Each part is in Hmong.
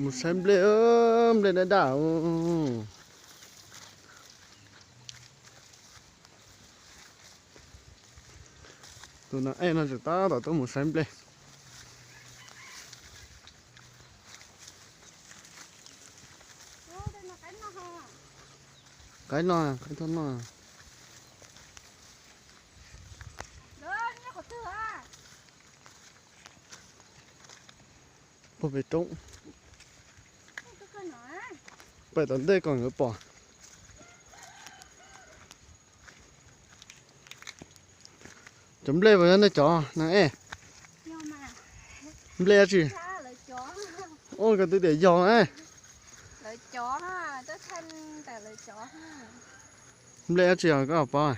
Mus saib nplej, nplej daj daj. Tus nas ej no tseem tab tom tuaj mus saib nplej. Qaib no, qaib thoj no. Puag pem roob. Pem tom ntej kom nkawd pom. Cov nplej puas yog nej cov na ej? Nplej dab tsi? Ua koj twb tias yog na. Nplej dab tsi os koj paub?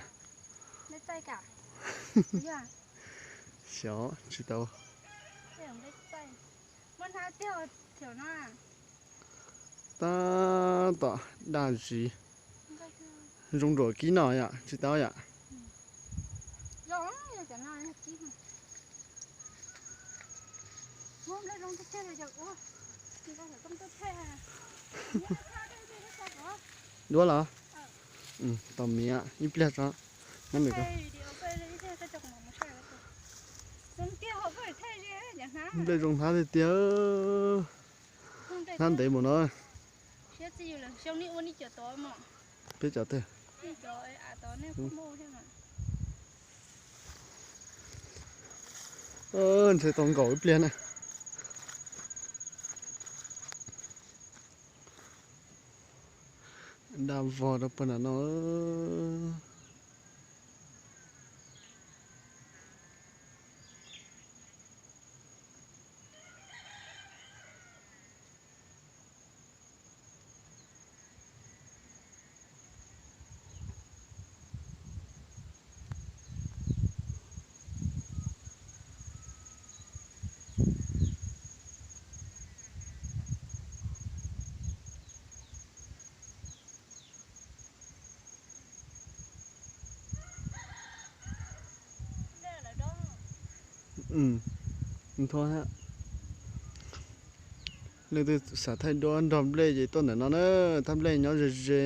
Xyov tsis tau. Tab tom daj zis. Zoo nruam kib no yom, tsis tau yom. Duab los? Tau miv ib pliag tso. Nplej zoo hnab tiag tiag. Hnab ntev mus no. Peb cov twg? Ntshe tau nkaum ib pliag na. Daj vog rau puag nram no. Leej twg xav thaij duab nrog nplej ces tuaj ntawm no na, thaj nplej nyob ze ze.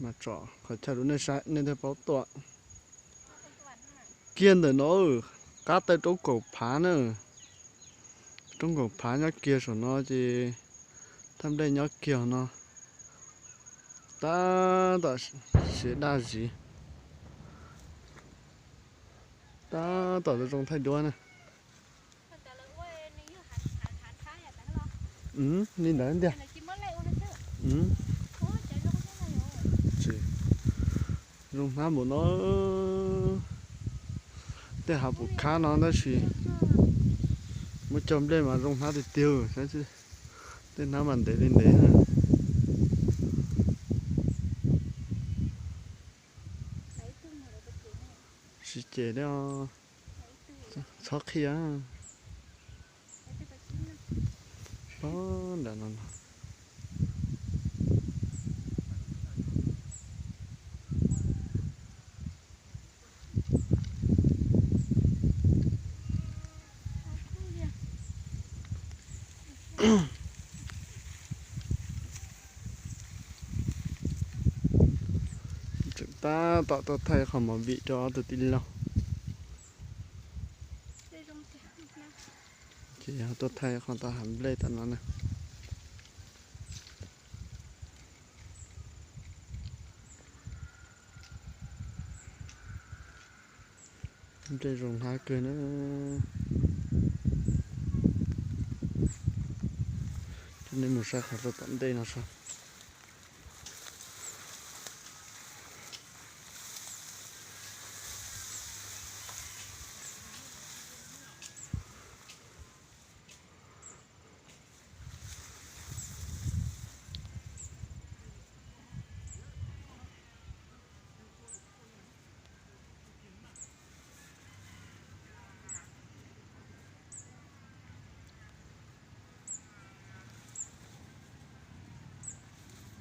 Mas tsom qhov chaw rau nej saib nej thiaj paub tuaj. Kiag ntawm no, qab taw roob kaum phav na. Roob kaum phav nyob kiag saum no ces thaj nplej nyob kiag no. Tab tom siav daj zis. Tab tom zoo thaij duab na. Li ntawd tiag. Zoo hnab npaum no. Tej hav pum khab no tab sis muab cog nplej mas zoo hnab tiag tiag. Tej hnab mas ntev li ntev. Tsis ces li os. Txhob qhia. Pob nram no. Tseem tab tom tuaj thaij qhov movie rau ob tug tij laug. Ces yog tuaj thaij qhov tau hav nplej tom no na. Nplej zoo hnab kawg na. Coj nej mus saib qhov rau tom ntej no saib.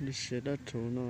Li siav dab rhuv no.